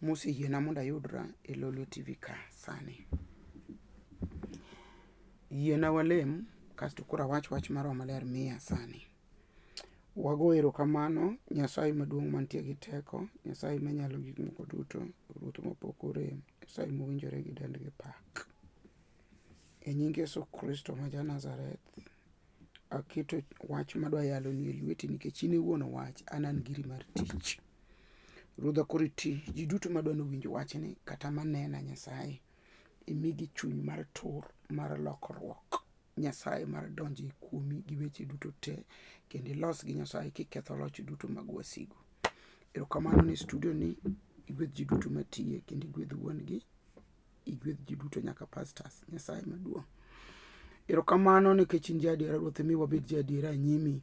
Moseyiena mondo ayudra e Lolwe TV ka sani. Yiena walem kasto koro awach wach mar Roho Maler miya sani. Wago erokamano Nyasaye maduong' mantie gi teko, Nyasaye manyalo gik moko duto, Ruoth mapok orem, Nyasaye mowinjore gi dend gi pak. E nying Yesu Kristo ma ja Nazareth, aketo wach madwa yalo ni e lweti nikech in e wuon wach, an an giri mar tich. Ruodha koro iti, ji duto madwa nowinj wachni kata manena Nyasaye, imigi chuny mar tur mar lokruok. Nyasaye mar donjo e kuomi gi weche duto te kendo ilos gi Nyasaye kiketho loch duto mag wasigu. Erokamano ni studio ni igwedh ji duto matiye kendo igwedh wuon gi, igwedh ji duto nyaka pastors. Nyasaye maduong'. Erokamano nikech in jaadiera Ruoth imi wabed jaadiera e nyimi.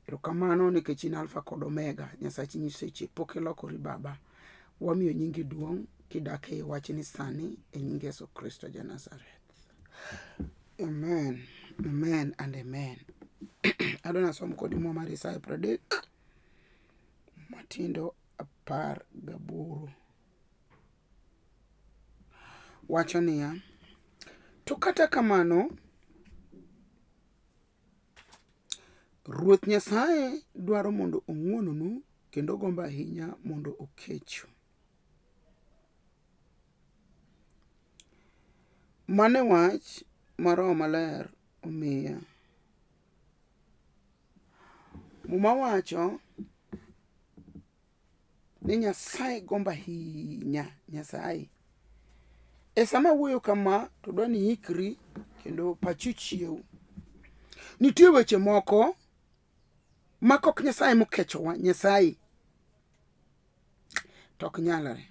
Erokamano nikech in Alfa kod Omega, Nyasach nyiseche, pok ilokori Baba. Wamiyo nyingi duong' kidak e wachni sani e nying Yesu Kristo ja Nazareth. Amen, amen and amen. Adwa nasom kodi muma mar Isaya 30 matindo 18. Wacho niya, to kata kamano Ruoth Nyasaye dwaro mondo ong'wonnu kendo gombo ahinya mondo okechu. Mano e wach ma Roho Maler omiya. Muma wacho ni Nyasaye gombo ahinya, Nyasaye. E sama awuoyo kama to dwa ni iikri kendo pachi ochiew. Nitie weche moko ma kok Nyasaye mokechowa, Nyasaye to ok nyalre.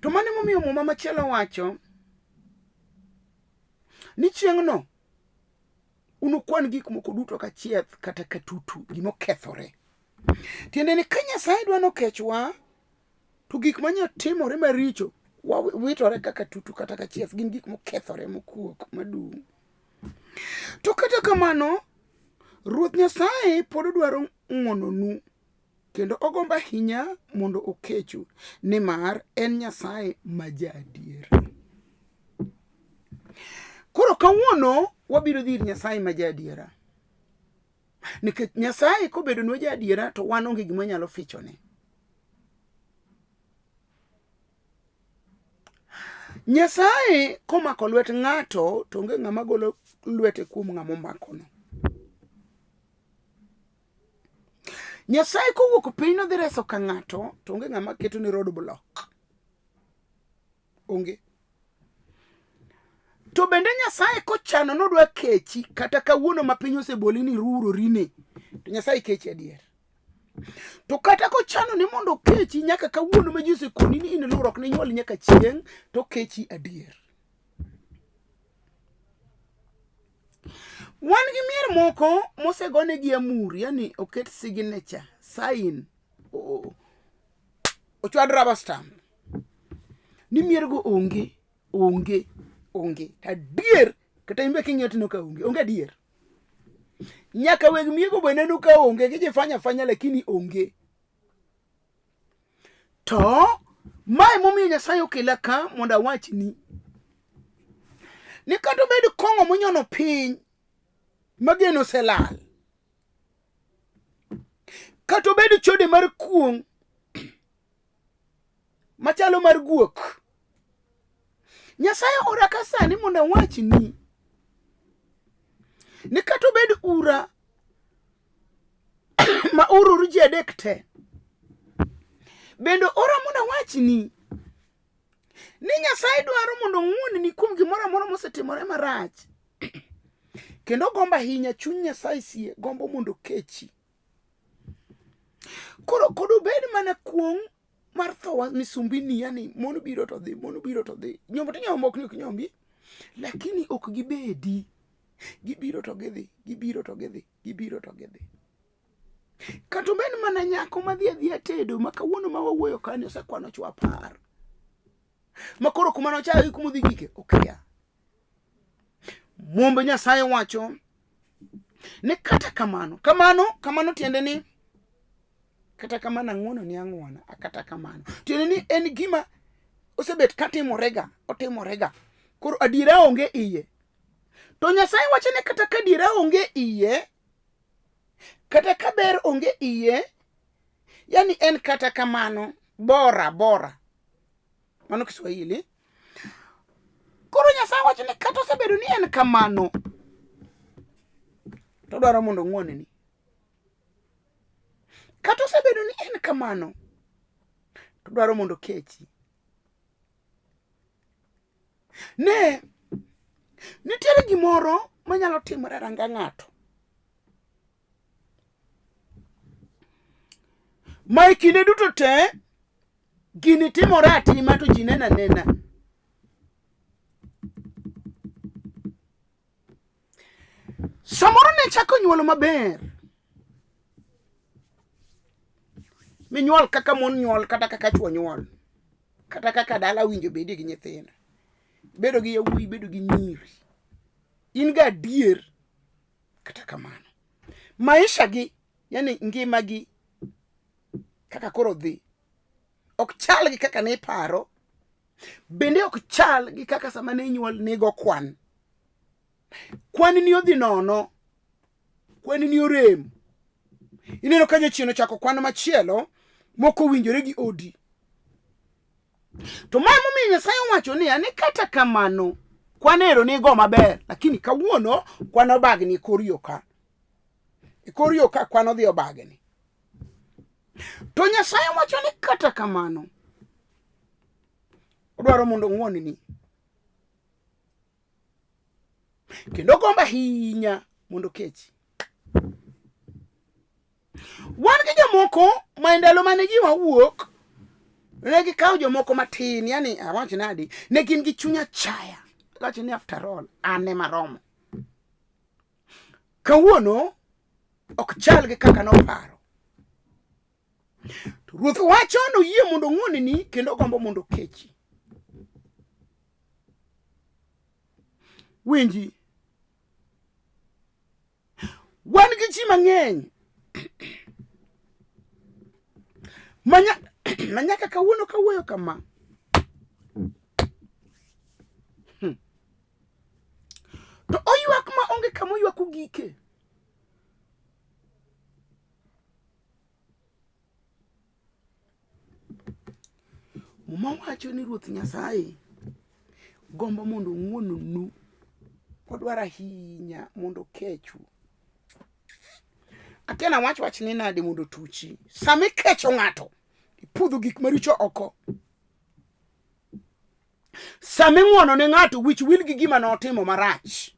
To mano emomiyo muma machielo wacho ni chieng'no unukwan gik moko duto ka chieth kata ka tutu, gima okethore. Tiende ni ka Nyasaye dwa nokechwa to gik manya timore maricho wawitore kaka tutu kata ka chieth, gin gik mokethore mokuok madung'. To kata kamano, Ruoth Nyasaye pod dwaro ng'wononu kendo ogombo ahinya mondo okechu, nimar en Nyasaye ma jaadier. Koro kawuono wabiro dhi ir Nyasaye ma jaadiera. Nikech Nyasaye kobedonwa jaadiera to wan onge gima wanyalo fichone. Nyasaye komako lwet ng'ato to onge ng'ama golo lwete kuom ng'ama omakono. Nyasaye kowuok piny nodhi reso ka ng'ato to onge ng'ama keto ne road block. Onge. To bende Nyasaye kochano nodwa kechi kata kawuono ma piny oseboli ni rurorine to Nyasaye kechi adier. To kata kochano ni mondo okechi nyaka kawuono ma ji osekoni ni in lur ok ninyuol nyaka chieng' to okechi adier. Wan gi mier moko mosegonegi amur, yani oket signature, sign, ochwad rubber stamp ni miergo onge, onge, onge. Adier, kata in be king'iyo tineno ka onge, onge adier. Nyaka weg miego be neno ka onge, gijifanya fanya lakini onge. To mae momiyo Nyasaye okela ka mondo awachni ni kata obed kong'o monyono piny mageno oselal, kata obed chode mar kuong' machalo mar guok, Nyasaye ora ka sani mondo awachni ni kata obed ura ma ururu ji adek te, bende ora mondo awachni ni Nyasaye dwaro mondo ong'wonni kuom gimoro amora mosetimore marach. Kendo gombo ahinya, chuny Nyasaye sie gombo mondo okechi. Koro kod obed mana kuong' mar tho misumbini, yani mon biro to dhi, mon biro to dhi. Nyombo to nyombo ok ni ok nyombi, lakini ok gibedi. Gibiro to gidhi, gibiro to gidhi, gibiro to gidhi. Kata obed mana nyako madhi adhiya tedo ma kawuono ma wawuoyo kani osekwano chwo 10. Ma koro kuma nochako gi kuma odhi gike okia. Mumb Nyasaye wacho ni kata kamano, kamano, kamano tiende ni Kata kamano ang'wono ni ang'wona, kata kamano. Tiende ni en gima osebet katimorega, otimorega. Koro adiera onge iye. To Nyasaye wacho ni kata ka adiera onge iye, kata ka ber onge iye, yani en kata kamano, bora bora. Mano Kiswahili. Koro Nyasaye wacho ni kata osebedo ni en kamano, to odwaro mondo ong'wonni. Kata osebedo ni en kamano, to odwaro mondo okechi. Ne, nitiere gimoro manyalo timore e ranga ng'ato. Ma e kinde duto te, gini timore atima to ji neno anena. Samoro ne chako nyuolo maber. Minyuol kaka mon nyuol kata kaka chwo nyuol. Kata kaka dala winjo bedie gi nyithindo. Bedo gi yawuoyi, bedo gi nyiri. In ga adier kata kamano. Maisha gi, yani ngima gi kaka koro dhi ok chal gi kaka ne iparo. Bende ok chal gi kaka sama ne inyuol nigo kwan. Kwan ni odhi nono. Kwan ni orem. Ineno ka jachien ochako kwan machielo mok owinjore gi odi. To ma emomiyo Nyasaye owacho niya ni kata kamano kwan ero nigo maber, lakini kawuono kwan obagni e kor yo ka. E kor yo ka kwan odhi obagni. To Nyasaye wacho ni kata kamano odwaro mondo ong'wonni. Kendo ogombo ahinya mondo okechi. Wan gi jomoko ma e ndalo mane ji wawuok ne gikawo jomoko matin, yani awach nadi, ne gin gi chuny achaya. Wacho ni after all, an ema romo. Kawuono ok chal gi kaka noparo. To Ruoth wacho noyie mondo ong'wonni kendo ogombo mondo okechi. Winji. Wan gi ji mang'eny ma nyaka kawuono kawuoyo kama. To oywak ma onge kama oywak ogike. Muma wacho ni Ruoth Nyasaye gombo mondo ong'wonnu. Odwaro ahinya mondo okechu. Akia nawach wachni nade mondo otuchi. Sama ikecho ng'ato, ipudho gik maricho oko. Sama ing'wono ne ng'ato, wich wil gi gima notimo marach.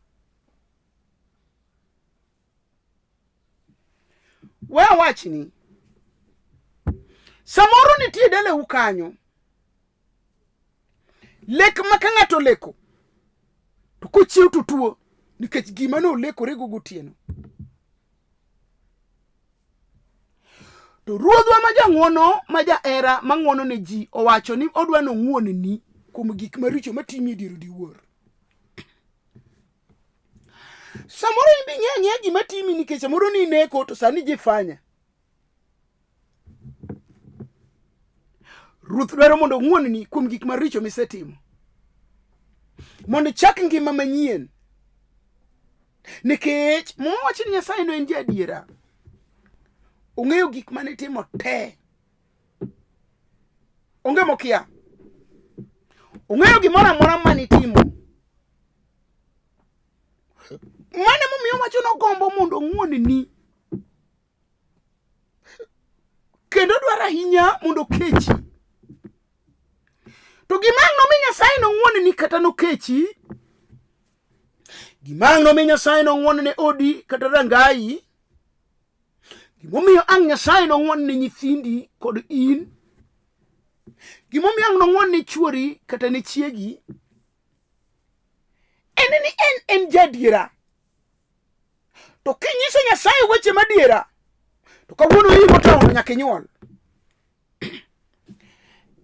We awachni, samoro nitie dalau kanyo, lek ma ka ng'ato oleko to kochiew to tuo nikech gima ne olekorego gotieno. To ruodhwa ma jang'wono ma jahera ma ng'wono ne ji owacho ni odwa nong'wonni kuom gik maricho matimi e dier odiwuor. Samoro in be ing'eyo ang'eya gima timi nikech samoro ni ineko to sani jifanya. Ruoth dwaro mondo ong'wonni kuom gik maricho misetimo. Mondo ichak ngima manyien. Nikech Muma wacho ni Nyasaye no en jaadiera. Ong'eyo gik mane itimo te. Onge mokia. Ong'eyo gimoro amora mane itimo. Mano emomiyo owacho nogombo mondo ong'wonni. Kendo dwaro ahinya mondo okechi. To gima ang' nomi Nyasaye nong'wonni kata nokechi, gima ang' nomi Nyasaye nong'won ne odi kata rangayi, gimomiyo ang' Nyasaye nong'won ne nyithindi kod in, gimomiyo ang' nong'won ne chwori kata ne chiegi, en ni en en jadiera. To kinyiso Nyasaye weche madiera, to kawuono in motaono nyaka inyuol.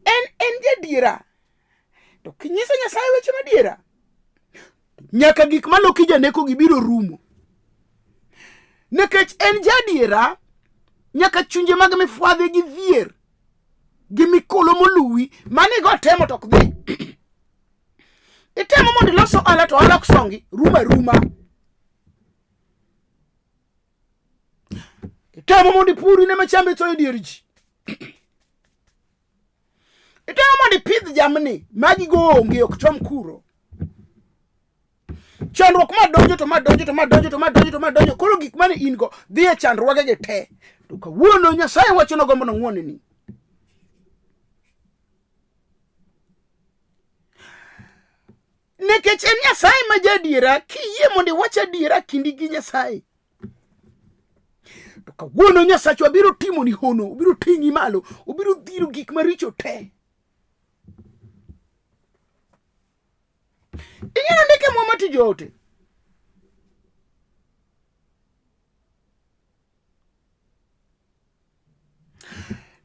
En en jadiera. To kinyiso Nyasaye weche madiera, nyaka gik maloki janeko gi biro rumo. Nikech en jadiera, Nyaka chunje mag mifwadhi gi dhier gi mikolo moluwi mane igo temo to ok dhi. Itemo mondo ilos ohala to ohala ok songi, ruma ruma. Itemo mondo ipur ine ma chambi tho e dier ji. Itemo mondo ipidh jamni, magi go onge ok chom kuro. Chandruok ma donjo to ma donjo to ma donjo to ma donjo to ma donjo koro gik mane in go dhi e chandruogegi te. To kawuono Nyasaye wacho nogombo nong'woneni. Nikech en Nyasaye ma jaadiera, kiyie mondo iwach adiera kindi gi Nyasaye. To kawuono Nyasachwa biro timoni hono, obiro ting'i malo, obiro dhiro gik maricho te. Inyalo ndike Muma Tij Joote.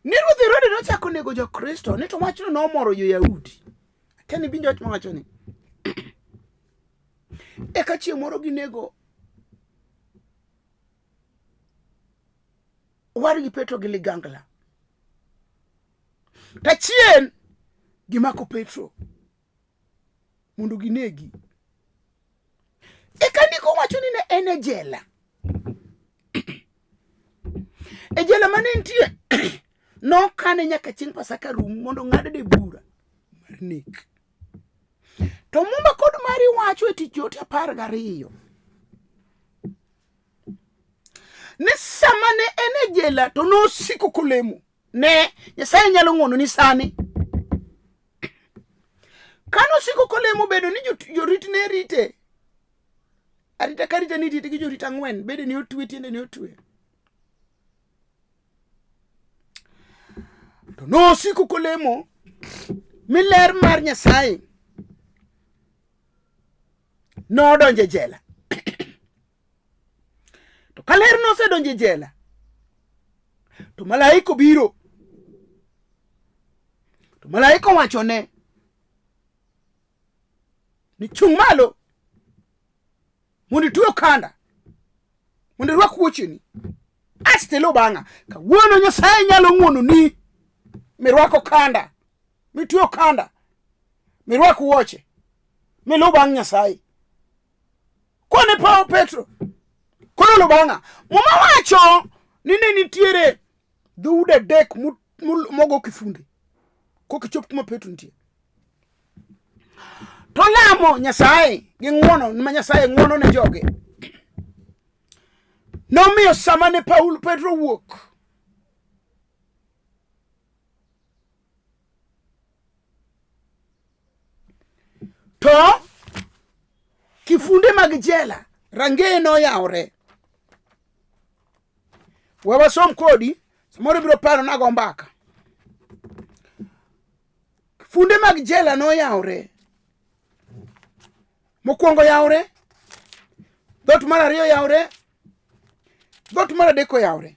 Ni Ruoth Herode nochako nego Jokristo, ni to wachno nomoro Jo-Yahudi. Akia ni ibinjo wach mawacho ni. Eka chieng' moro ginego owadgi Petro gi ligangla. Tachien gimako Petro mondo ginegi. Eka ndiko wacho ni ne en e jela. E jela mane entie nokane nyaka chieng' Pasaka rum mondo ng'adne bura mar nek. To Muma kod mari wacho e Tich Joote 12 ni sama ne en e jela to nosiko kolemo. Ne Nyasaye nyalo ng'wononi sani. Kane osiko kolemo bedo ni jorit ne rite. Arita ka rita ni rite gi jorit ang'wen, bede ne otwe, tiende ne otwe. To nosiko kolemo mi ler mar Nyasaye nodonjo e jela. To ka ler nosedonjo e jela, to malaika obiro. To malaika owachone ni chung' malo mondo itwe okanda mondo irwak wuocheni asto iluw bang'a. Kawuono Nyasaye nyalo ng'wononi mirwak okanda mitwe okanda mirwak wuoche miluw bang' Nyasaye. Kone Paulo Petro koro luw bang'a. Muma wacho ni ne nitiere dhoudi adek mogo kifunde koka ichop kuma Petro nitie. To lamo Nyasaye gi ng'wono ma Nyasaye ng'wono ne joge nomiyo sama ne Paulo Petro wuok to kifunde mag jela rangeye noyawre. We wasom kodi, samoro ibiro paro nago mbaka. Funde mag jela noyawre. Mokwongo yawre, dhoot mar ariyo yawre, dhoot mar adek oyawre.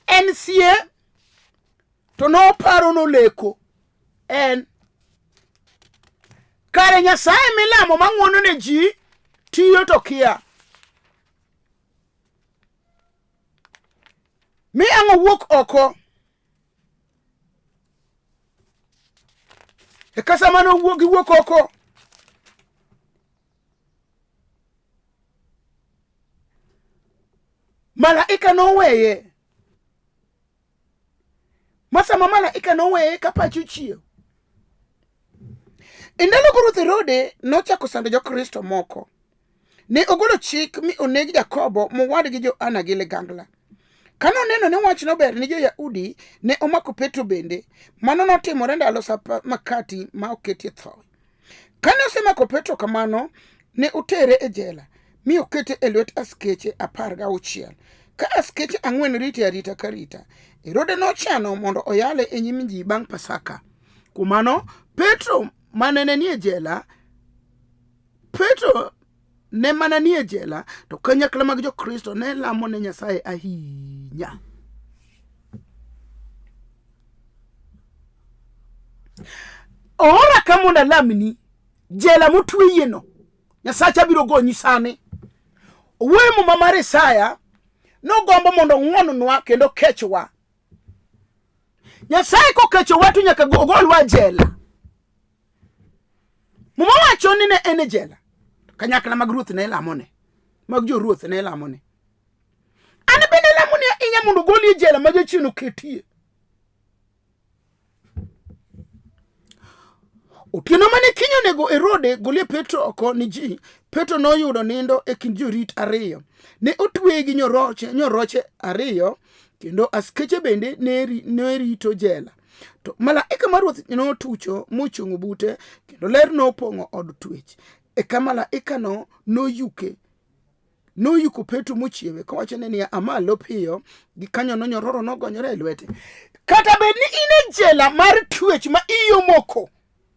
En sie to noparo noleko en kare Nyasaye milamo mang'wono ne ji tiyo to kia. Mi ang' owuok oko. Eka sama nowuok giwuok oko, malaika noweye. Ma sama malaika noweye ka pache ochiew. E ndalogo Ruoth Herode nochako sando Jokristo moko. Ne ogolo chik mi oneg Jakobo mowadgi Johana gi ligangla. Ka noneno ni wachno ber ni jo-Yahudi, ne omako Petro bende. Mano notimore ndalo Sap Makati ma oketie thowi. Kane osemako Petro kamano, ne otere e jela mi okete e lwet askeche 16, ka askeche ang'wen rite arita ka rita. Herode nochano mondo oyale e nyim ji bang' Pasaka. Kuom mano, Petro mane ne nie jela, Petro ne mana nie jela, to kanyakla mag Jokristo ne lamo ne Nyasaye ahinya. Oora ka mondo alamni, jela motweyeno, Nyasacha biro gonyi sani. Owuoyo muma mar Isaya Nogombo mondo ong'wonnwa kendo kechwa. Nyasaye kokechowa to nyaka ogolwa jela. Muma wacho ni ne en e jela. Kanyakla mag ruoth ne lamone. Mag joruoth ne lamone. An bende lamoni ahinya mondo ogoli e jela ma jachien oketie. Otieno mane kiny onego Herode golie Petro oko ni ji, Petro noyudo nindo e kind jorit ariyo. Ne otweye gi nyoroche, nyoroche ariyo kendo askeche bende ne rito jela. To malaika mar Ruoth notucho mochung'o bute kendo ler nopong'o od twech. Eka malaikano noyuke noyuko Petro mochiewe kowachone niya, a malo piyo. Gikanyono nyororo nogonyore e lwete. Kata bed ni in e jela mar twech ma iyi omoko,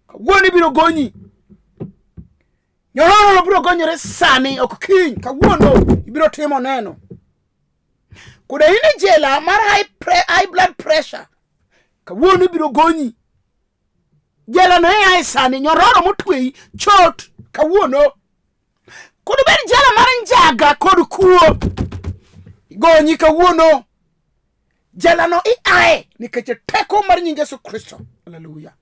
kawuono ibiro gonyi. Nyororo biro gonyore sani, ok kiny. Kawuono ibiro timo neno. Koda in e jela mar high blood pressure, kawuono ibiro gonyi. Jela no iae sani, nyororo motweyi chot kawuono. Kod bed jela mar njaga kod kuo, gonyi kawuono. Jela no iae nikech teko mar nying Yesu Kristo. Haleluya.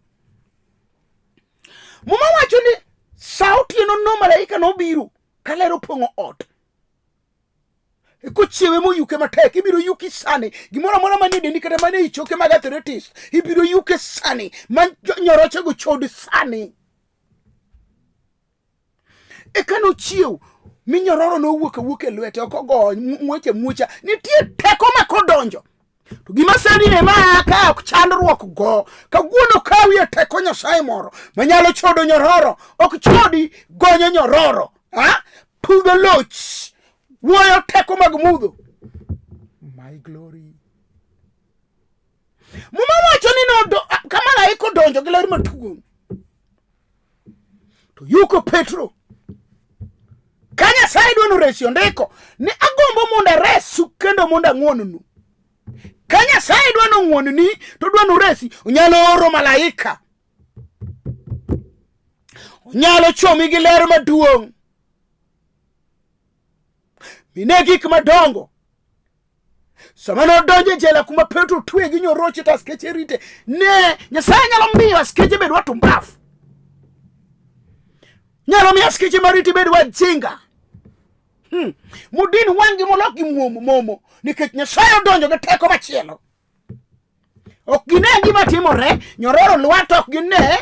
Muma wacho ni sa otieno no malaika nobiro ka ler opong'o ot. Kochiewe moyuke matek, ibiro yuki sani. Gimoro amora manie dendi kata manie i choke mag arthritis, ibiro yuke sani. Ma nyorochego chod sani. Eka nochiew mi nyororo nowuok awuok e lwete, ok ogony muoche muocha. Nitie teko ma kodonjo to gima sani ne ma ka ok chandruok go kawuono kawie teko Nyasaye moro manyalo chodo nyororo, ok chodi gonyo nyororo, ha? Pudho loch, wuoyo teko mag mudho. My glory. Muma wacho ni nodo ka malaika odonjo gi ler maduong' to yuko Petro. Ka Nyasaye dwa noresi ondiko ni agombo mondo aresu kendo mondo ang'wonnu. Ka Nyasaye dwa nong'wonni to dwa noresi, onyalo oro malaika, onyalo chomi gi ler maduong' mine gik madongo. Sama nodonjo e jela kuma Petro otwe gi nyoroche to askeche rite, ne Nyasaye nyalo miyo askeche bed watumbafu, nyalo miyo askeche marite bed wajinga. Mudin wang'gi molok gi muomo momo nikech Nyasaye odonjo gi teko machielo. Ok gine gima timore, nyororo lwar to ok gine,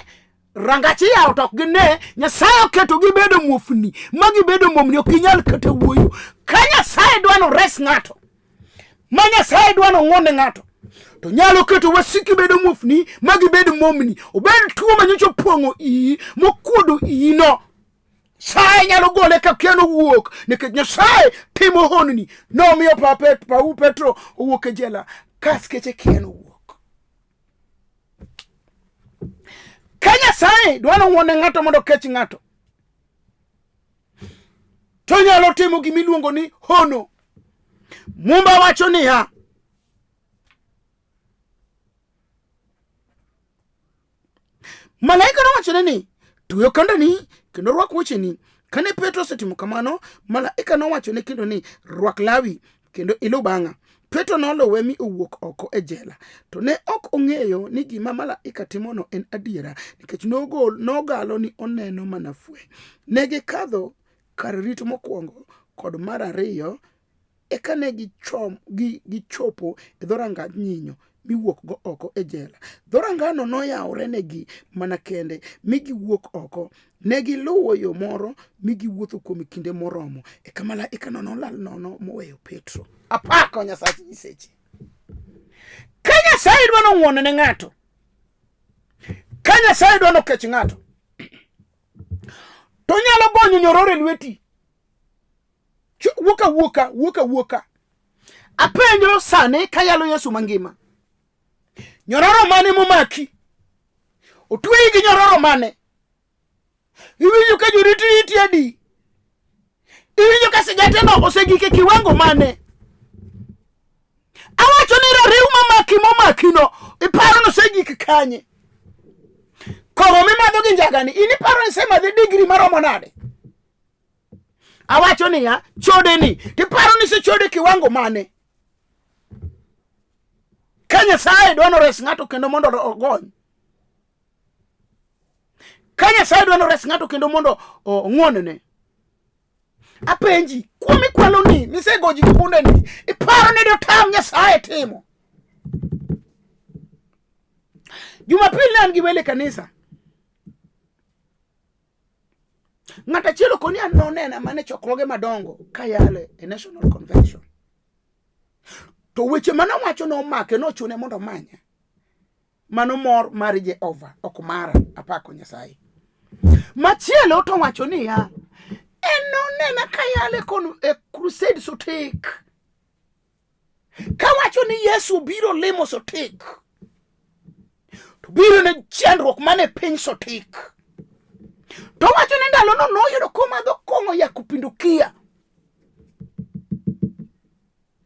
rangach iyawo to ok gine. Nyasaye oketo gibedo muofni ma gibedo momni, ok ginyal kata wuoyo. Ka Nyasaye dwa nores ng'ato, ma Nyasaye dwa nong'won ne ng'ato, to nyalo keto wasiki bedo muofni ma gibed momni. Obed tuo ma nyocha opong'o iyi mokuodo iyi no, Nyasaye nyalo gole ka kia nowuok, nikech Nyasaye timo honni. Nomiyo Pau Petro owuok e jela ka askeche kia nowuok. Ka Nyasaye dwa nong'won ne ng'ato mondo okech ng'ato, to nyalo timo gima iluongo ni hono. Mumba wacho niya, Malaika nowachone ni, twe okandani kendo rwak wuocheni. Kane Petro osetimo kamano, malaika nowachone kendo ni, rwak lawi kendo iluw bang'a. Petro noluwe mi owuok oko e jela. To ne ok ong'eyo ni gima malaika timono en adiera, nikech nogalo ni oneno mana fweny. Ne gikadho kar rit mokwongo kod mar ariyo, Eka ne gichopo e dhorangaj nyinyo miwuokgo oko e jela. Dhorangano noyawrenegi mana kende, mi giwuok oko. Ne giluwo yo moro mi giwuotho kuom kinde moromo. Eka malaikano nolal nono moweyo Petro. Apako Nyasach nyiseche. Ka Nyasaye dwa nong'won ne ng'ato, ka Nyasaye dwa nokech ng'ato, to onyalo gonyo nyororo e lweti. Wuok awuoka, wuok awuoka. Apenjo sani kayalo Yesu mangima. Nyororo mane momaki? Otweyi gi nyororo mane? Iwinjo ka jorit riti adi? Iwinjo ka sigateno osegik e kiwango mane? Awacho ni rariw mamaki momakino, iparo ni osegik kanye? Kong'o mimadho gi njagani, in iparo ni isemadhe digri maromo nade? Awacho niya, chode ni, tiparo ni isechode kiwango mane? Ka Nyasaye dwa nores ng'ato kendo mondo ogony. Ka Nyasaye dwa nores ng'ato kendo mondo ong'wonne. Apenji, kuom ikwalo ni, misegoji gi bunde ni, iparo ni dotam Nyasaye timo? Jumapil ne an gi wele kanisa. Ng'at achiel okoni an nonena mana e chokruoge madongo kayale e National Convention. To weche mane owacho nomake nochune mondo omanya. Mano mor mar Jehova, ok mara, apako Nyasaye. Machielo to wacho niya, en nonena kayale kon e crusade Sotik. Kawacho ni Yesu biro limo Sotik. To biro ne chandruok mane piny Sotik. To wacho ni ndalono noyudo komadho kong'o ya kupindukia.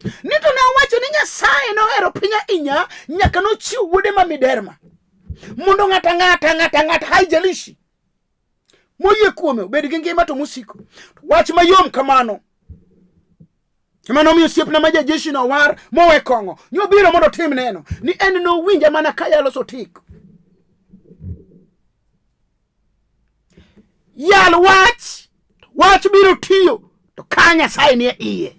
Ni to ne owacho ni Nyasaye nohero piny ahinya nyaka nochiw wuode ma miderma mondo ng'ato ang'ata ng'ato ang'ata haijalishi moyie kuome obed gi ngima to mosiko. Wach mayom kamano ema nomiyo osiepna ma jajeshi no war mowe kong'o ni obiro mondo otim neno ni en nowinja mana ka yalo Sotik. Yal wach, wach biro tiyo to ka Nyasaye nie iye.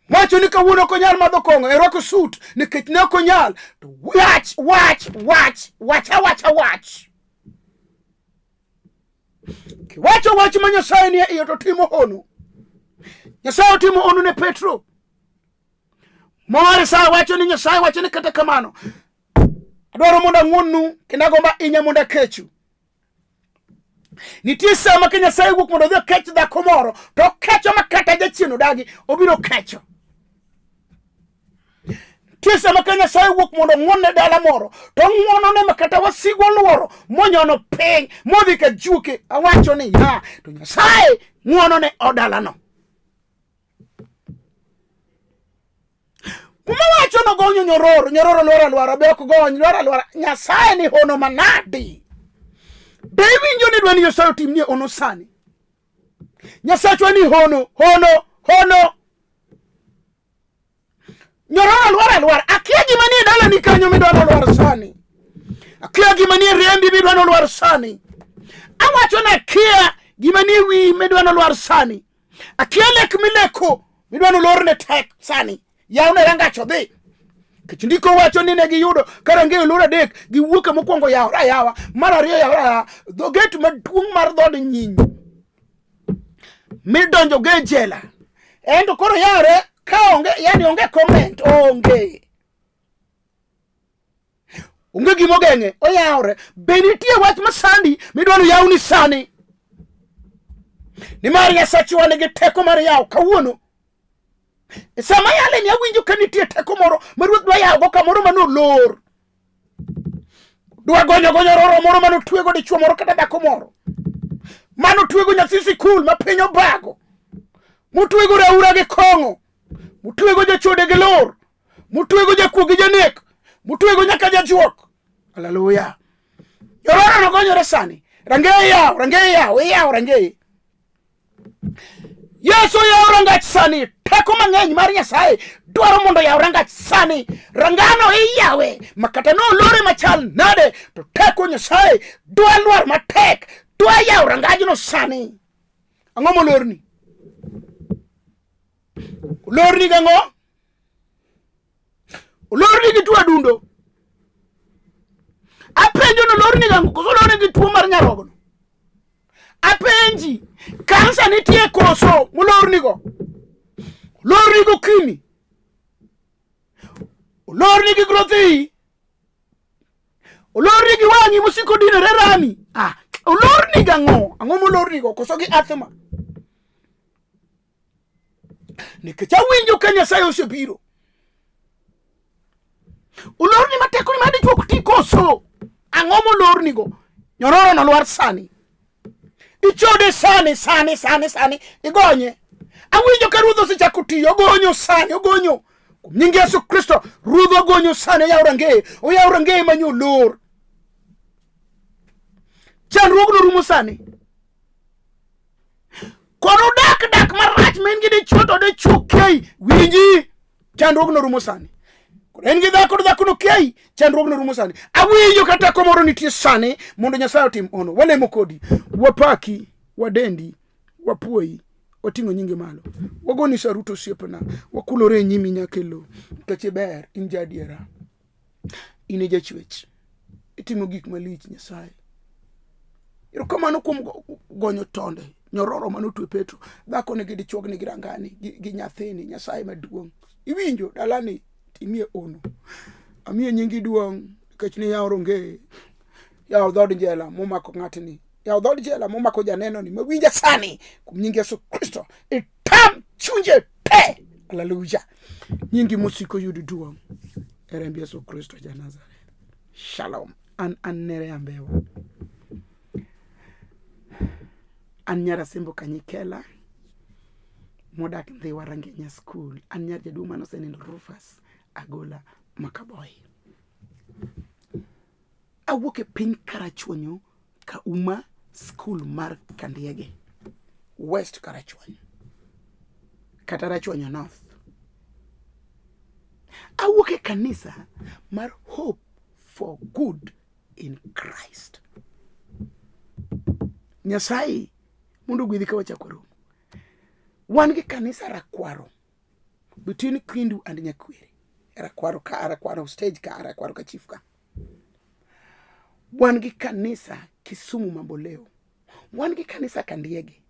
Wacho ni kawuono ok onyal madho kong'o e rwako sut nikech ne ok onyal. To wach, wach, wach, wach awacha wach. Kiwacho wach ma Nyasaye nie iye to timo hono. Nyasaye otimo hono ne Petro. Mowar sa wacho ni Nyasaye wacho ni kata kamano adwaro mondo ang'wonnu kendo agombo ahinya mondo akechu. Nitie sama ka Nyasaye wuok mondo odhi okech dhako moro to okecho ma kata jachien odagi obiro kecho. Nitie sama ka Nyasaye wuok mondo ong'won ne dala moro to ong'wono ne ma kata wasigu oluoro monyono piny modhi ka juke. Awacho ni ya to Nyasaye ng'wono ne odalano. Kuma wacho nogonyo nyororo, nyororo lwar alwara, be ok gony, lwar alwara. Nyasaye ni hono manadi. Be iwinjo ni dwani Nyasaye otimnie hono sani? Nyasachwa ni hono, hono, hono. Nyororo lwar alwara. Akia gima nie dalani kanyo midwa nolwar sani. Akia gima nie rembi midwa nolwar sani. Awacho ni akia gima nie wiyi midwa nolwar sani. Akia lek mileko midwa nolorne tek sani. Yawne rangach odhi. Nikech ndiko wacho ni ne giyudo ka rangeye olor adek, giwuok e mokwongo yawre ayawa, mar ariyo yawre ayawa, dho get maduong' mar dhood nyinyo midonjo go e jela. En to koro yawre ka onge, yani onge comment, onge. Onge gima ogeng'e, oyawre. Be nitie wach masandi midwa ni yawni sani? Nimar Nyasachwa nigi teko mar yawo kawuono. E sama yale ni awinjo ka nitie teko moro ma Ruoth dwa yawogo kamoro mane olor. Dwa gonyo gonyo roro moro mane otwego dichuo moro kata dhako moro. Mane otwego nyathi sikul ma piny obago. Motwego raura gi kong'o. Motwego jachode gi lor. Motwego jakuo gi janek. Motwego nyaka jajuok. Haleluya. Nyororo nogonyore sani. Rangeye yaw, rangeye yaw, iyaw rangeye. Yesu yaw rangach sani. Teko mang'eny mar Nyasaye dwaro mondo yaw rangach sani. Rangano iyawe ma kata nolore machal nade to teko Nyasaye dwa lwar matek, dwa yaw rangajno sani. Ang'o molorni? Olorni gang'o? Olorni gi tuo adundo. Apenjo ni olorni gang'o? Koso olorni gi tuo mar nyarogno? Apenji, kansa nitie koso molornigo? Olorni gi okimi? Olorni gi growth iyi? Olorni gi wang'i mosiko dinore rami? Ah, olorni gang'o? Ang'o molornigo? Koso gi asthma? Nikech awinjo ka Nyasaye osebiro. Olorni matek ni madi juok ti koso? Ang'o molornigo? Nyororo nolwar sani. Ichode sani, sani, sani, sani. Igonye. Awinjo ka Ruoth osechako tiyo, ogonyo sani, ogonyo. Kuom nying Yesu Kristo, Ruoth ogonyo sani, oyawo rangeye, oyawo rangeye manyo olor. Chandruogno rumo sani. Koro dak dak marach ma in gi dichuo to dichuo kei, winji. Chandruogno rumo sani. Koro en gi dhako to dhakono kiayi, chandruogno rumo sani. Awinjo ka teko moro nitie sani mondo Nyasaye otim hono. Walemo kodi, wapaki, wadendi, wapuoyi, wating'o nyingi malo. Wagoni saruto osiepna, wakulore e nyimi nyaka e lowo. Nikech iber, in jaadiera, in e jachwech. Itimo gik malich Nyasaye. Erokamano kuom gonyo tonde nyororo mane otwe Petro. Dhako ni gi dichuogni gi rangani gi nyathini Nyasaye maduong'. Iwinjo dalani timie ono. Amiyo nyingi duong' nikech ni yawo ronge. Yawo dhood jela momako ng'atni. Yawo dhood jela momako janeno ni mawinja sani kuom nying Yesu Kristo. Itam chunje te. Haleluya. Nyingi mosiko yud duong' e remb Yesu Kristo ja Nazareth. Shalom. An an Nere Ambewa. An nyar Asembo Kanyikela modak Ndhiwa Rangenya School. An nyar jaduong' mane osenindo Rufus Agola Makaboy. Awuok e piny Karachuonyo Kauma School mar Kandiege, West Karachuonyo kata Rachuonyo North. Awuok e kanisa mar Hope for Good in Christ. Nyasaye mondo ogwedhi ka wachako romo. Wan gi kanisa Rakwaro between Kindu and Nyakwere. Rakwaro ka, Rakwaro stage ka, Rakwaro ka chief ka. Wan gi kanisa Kisumu Mamboleo. Wan gi kanisa Kandiege.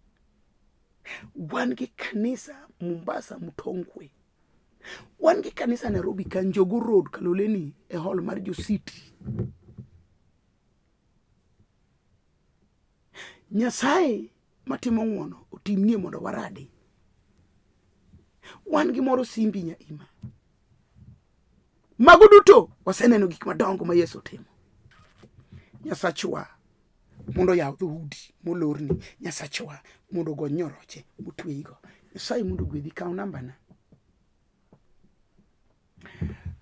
Wan gi kanisa Mombasa Mtongwe. Wan gi kanisa Nairobi Kanjogo Road Kaloleni e hall mar jo City. Nyasaye matimo ng'uono otimnie mondo waradi. Wan gi moro Simbi Nyaima. Mago duto waseneno gik madongo ma Yesu otimo. Nyasachwa mondo oyaw dhoudi molorni. Nyasachwa mondo ogony nyoroche motweyigo. Nyasaye mondo ogwedhi. Kaw nambana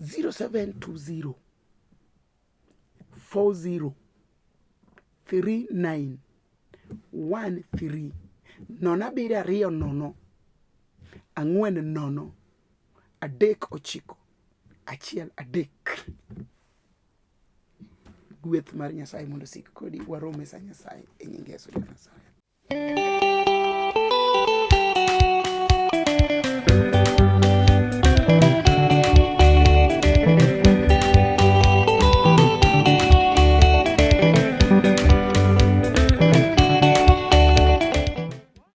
0720 40 39 13 0 7 2 0 4 0 3 9 1 3. Gweth mar Nyasaye mondo osik kodi. Warom e sa Nyasaye e nying Yesu ja Nazareth.